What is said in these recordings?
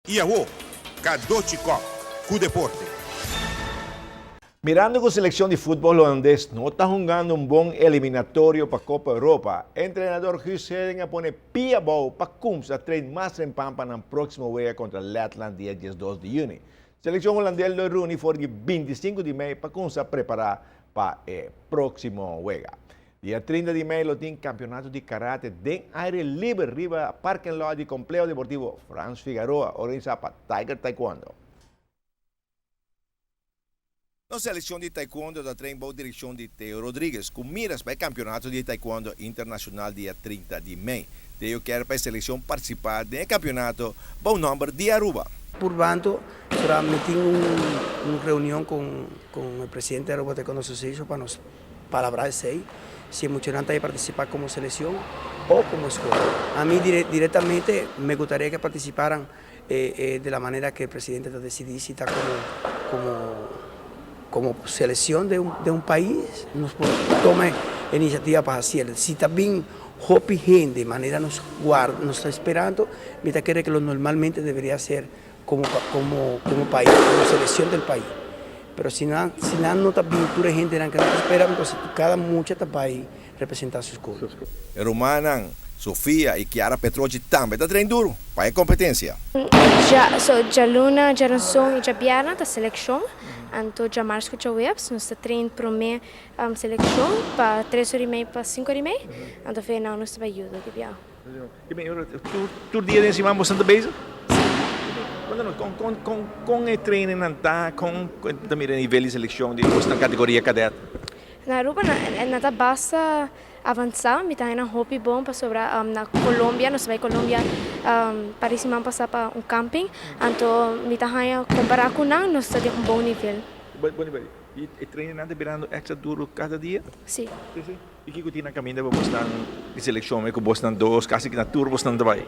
I awo, Cadochi Kock ku deporte. Mirando ku selekshon di futbòl holandes no ta hungando un bon eliminatorio pa Kopa Europa, entrenador Guus Hiddink a pone pia abou pa kumsa train mas trempan pa nan próksimo wega kontra Letland dia 12 di yüni. Selekshon holandes lo runi for di 25 di mei pa kumsa prepará pa e próksimo wega. Dia 30 di mei lo tin kampionato di karate den aire liber riba parking lot di Kompleho Deportivo Frans Figaroa organisá pa Tiger Taekwondo. Nos selekshon di taekwondo ta train bou direkshon di Theo Rodriguez ku miras pa e kampionato di taekwondo internashonal dia 30 di mei. Theo kier pa e selekshon partisipá den e kampionato bou nòmber di Aruba. Por tanto, será mi tin un reunion cu e presidente di Aruba Taekwondo Association pa nos palabra esey, si e muchanan ta participa como seleccion o como scol. Ami directamente me gustaría que participaran de la manera que el presidente ta decidi, si ta como seleccion de un pais, nos por tuma iniciativa pa haci'e. Si ta bin hopi hende, manera nos guarda, nos ta esperando, mi ta kere cu lo normalmente debería ser como pais, como seleccion del pais. Pero si nan no ta bin tur hende cu nos ta spera, entonces cada mucha ta bay representa su scol. E rumannan Sofia y Chiara Petrochi tambe ta train duro pa e competencia. Ja, so djaluna, djaranson i djabièrnè ta selekshon. Anto djamars ku djaweps nos ta train promé selekshon pa 3:30 pa 5:30. Anto final nos ta bai judo di bia. Tur dia den siman boso ta bezig? Con e training nan ta, con ta mira nivel di seleccion di boso categoria cadet? Na Aruba na ta basta avansa, mi ta haña hopi bon pasobra na Colombia, nos a bai Colombia pa siman pasa pa un camping, anto mi ta haña compara cu nan, nos ta den un bon nivel. Bon nivel. Y e training nan ta birando extra duro cada dia? Si. Si. Y kico tin na caminda pa boso di seleccion, cu boso dos, casi na tur boso ta bai?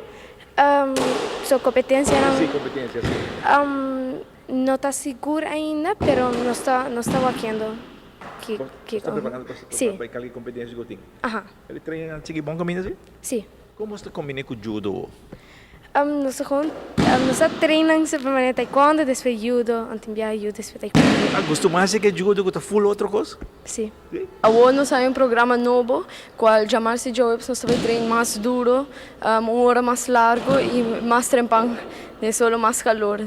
So competencia nan? Si, competencia, si. No ta sigur ainda, pero nos ta wakiendo. Ki ta preparando pa pa competencia cu tin? Aha. E training nan sigui bon caminda, si? Si. Con bo ta combina cu judo? Nos gewoon nos ta trainan super manera taekwondo, despues judo, anto bia judo, despues taekwondo. A gusta mas cu judo cu ta full otro cos? Si. Awor nos tin un programa nobo, cual djamars y djaweps nos ta bay train mas duro, un ora mas largo y mas trempan, den solo mas calor.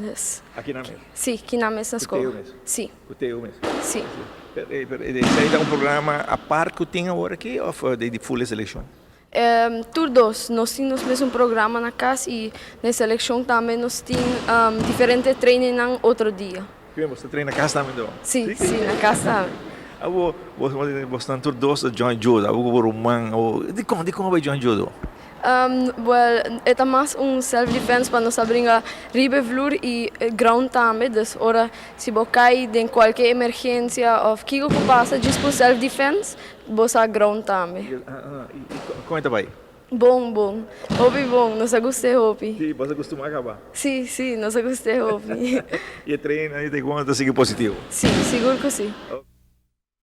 Aki na mes? Si, aki na mes na scol. Cu Teo mes? Si. Cu Teo mes? Si. Pero esey ta un programa apart cu tin awor aki of di full seleccion? Tur dos. Nos tin nos mes un programa na cas y na seleccion tambe nos tin diferente training otro dia. Cu bo ta train na cas tambe anto? Si, na cas tambe. Abo, bo tur dos a join judo, abo cu ruman, di con bo join judo? Well, e mas un self-defense pa nos bringa riba vloer y ground tambe. Dus ora si bo cay den cualkier emergencia of kico cu pasa, just pa self-defense, bo sa ground tambe. Con ta bay? Bon, bon. Hopi bon. Nos a gusta hopi. Si, bo a custuma caba? Si, nos a gusta hopi. Y e train ey taekwondo ta sigui positivo? Si, sigur cu si.